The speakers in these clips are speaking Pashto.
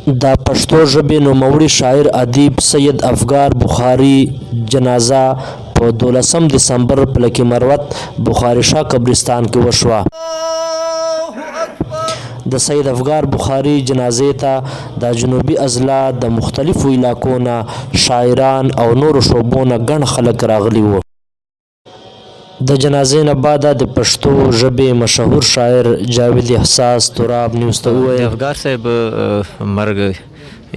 د پښتو ژبې نوموړي شاعر ادیب سید افګار بخاري جنازه په دولسم دسمبر په لکي مروت بخاري شاه قبرستان کې وشوه. د سید افګار بخاري جنازې ته د جنوبي اضلاع د مختلفو علاقو نه شاعران او نورو شعبو نه ګڼ خلک راغلي وو. د جنازې نه بعد د پښتو ژبې مشهور شاعر جاوید احساس تراب نیوز ته د وویل. افګار صاحب مرګ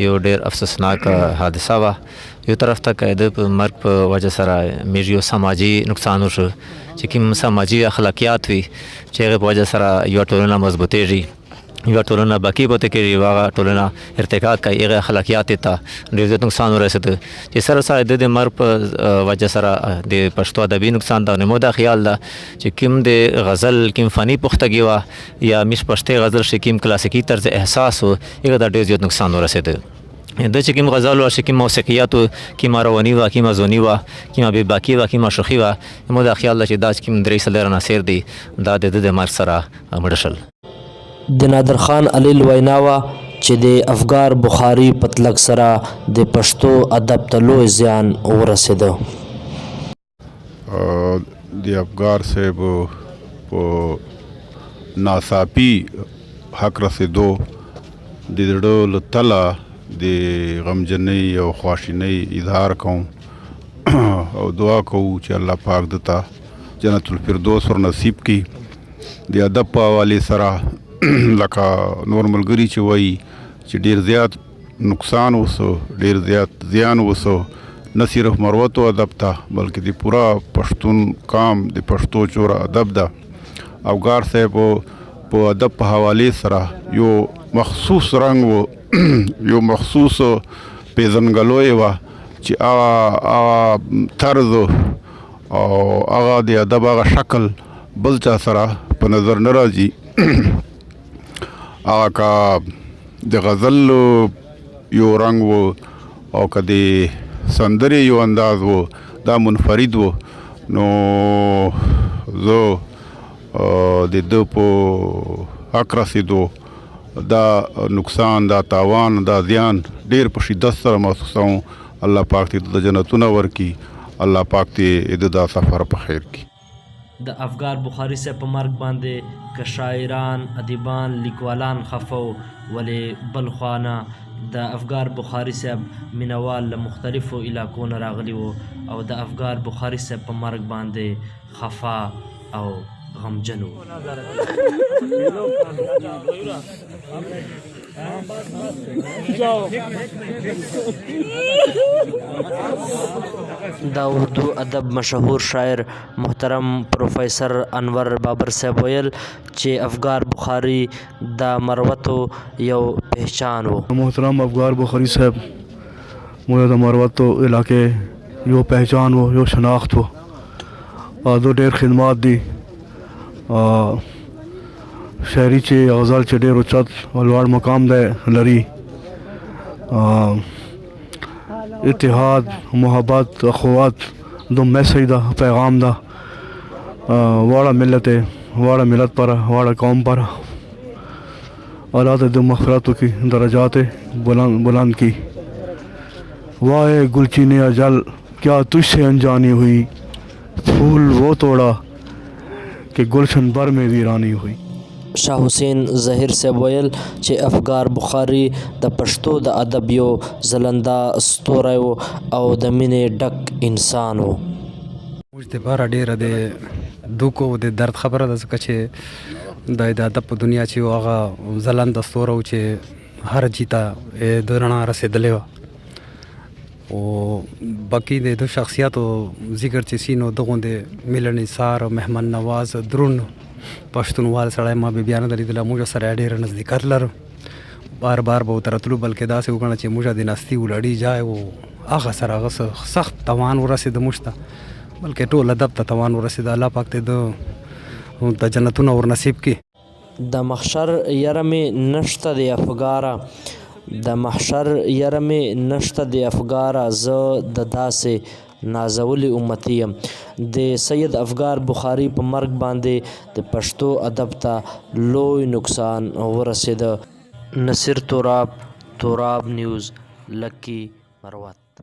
یو ډیر افسوسناک حادثه وه. یو طرف ته که د په مرګ په وجه سره میږ یو سماجي نقصان وشو چې کوم سماجي اخلاقیات وي چې هغې په وجه سره یوه ټولنه مضبوطېږي. یوه ټولنه باقي پاتې کېږي، هغه ټولنه ارتقا کوي، هغه اخلاقیات ته ډېر زیات نقصان ورسېد چې سره سره د مرګ په وجه سره د پښتو ادبي نقصان ده. نو مو دا خیال ده چې کوم د غزل کوم فني پختګي وه یا میش پښتې غزل شي کوم کلاسیکي طرز احساس و، هغه ته ډېر زیات نقصان ورسېد. د چې کوم غزل وه، چې کوم موسیقیات و، کومه رواني وه، کومه ځواني وه، کومه بې باکي وه، کومه شوخي وه، مو دا خیال ده چې دا چې کوم درې څلور عناصر دي دا د ده د مرګ سره مړه شول. د نادر خان علیل وینا وه چې د افګار بخاري په تلګ سره د پښتو ادب ته لوی زیان ورسېده. د افګار صاحب په ناڅاپي حق رسېدو د زړه له تله د غمجنۍ او خواشینۍ اظهار کوم او دعا کوو چې الله پاک ده ته جنت الفردوس ور نصیب کړي. د ادب په حوالې سره لکه نور ملګري چې وایي چې ډیر زیات نقصان وسو، ډیر زیات زیان وسو، نه صرف مروتو ادب ته بلکې د پورا پښتون قام د پښتو چوره ادب ده. افګار صاحب په ادب په حوالې سره یو مخصوص رنګ و، یو مخصوص پیژندګلوی وه چې هغه طرز او هغه د ادب هغه شکل بل چا سره په نظر نه راځي. هغه که د غزل یو رنګ و او که د سندرې یو انداز و، دا منفرد و. نو زه د ده په حق رسېدو دا نقصان، دا تاوان، دا زیان ډېر په شدت سره محسوسوم. الله پاک دې د جنتونه ورکړي، الله پاک دې د دا سفر په خیر کړي. د افګار بخاري صاحب په مرګ باندې که شاعران، ادیبان، لیکوالان خفه وو، ولې بل خوا نه د افګار بخاري صاحب مینه وال له مختلفو علاقو نه راغلي وو او د افګار بخاري صاحب په مرګ باندې خفه او غمجن وو. د اردو ادب مشهور شاعر محترم پروفیسر انور بابر صاحب ویل چې افګار بخاري د مروتو یو پهچان و. محترم افګار بخاري صاحب موږ د مروتو علاقې یو پهچان و، یو شناخت و، او د ډېر خدمات دي. شاعري چې غزل چې ډېر اوچت او لوړ مقام دی لري. اتحاد، محبت، اخوت د میسج ده، پیغام ده واړه ملت، واړه ملت پر، واړه قوم پر. الله ته د مغفرت وکړي، درجات بلند بلند کی. وائے گلچین اجل کیا تجھ سے انجانی ہوئی، پھول وہ توڑا کہ گلشن بر میں ویرانی ہوئی. شاه حسین زهیر صاحب ویل چې افګار بخاري د پښتو د ادب یو ځلنده ستوری و او د مینې ډک انسان و. موږ دپاره ډېره د دوک او د درد خبره ده، ځکه چې د ادب په دنیا چې هغه ځلنده ستوری و چې هر جي ته د رڼا رسېدلې وه. او باقي د دو شخصیاتو ذکر چې سي نو ده غوندې ملنسار، مهمان نواز، درون پښتونوال سړی ما به بیا نه ده لیدلی. موږ سره یې ډېره نزدېکت لرو، بار بار به ورته راتلو، بلکې داسې وګڼه چې موږ د ناستي ولاړي جای و. هغه سره هغه سخت توان ورسېده موږ ته، بلکې ټول ادب ته توان ورسېده. الله پاک دې ده د جنتونه ورنصیب کړي. د محشر یره مې نشته د افګاره، د محشر یره مې نشته د افګاره، زه د داسې نازولي امتي یم. د سید افګار بخاري په مرګ باندې د پښتو ادب ته لوی نقصان ورسېده. نصیر تراب، تراب نیوز، لکي مروت.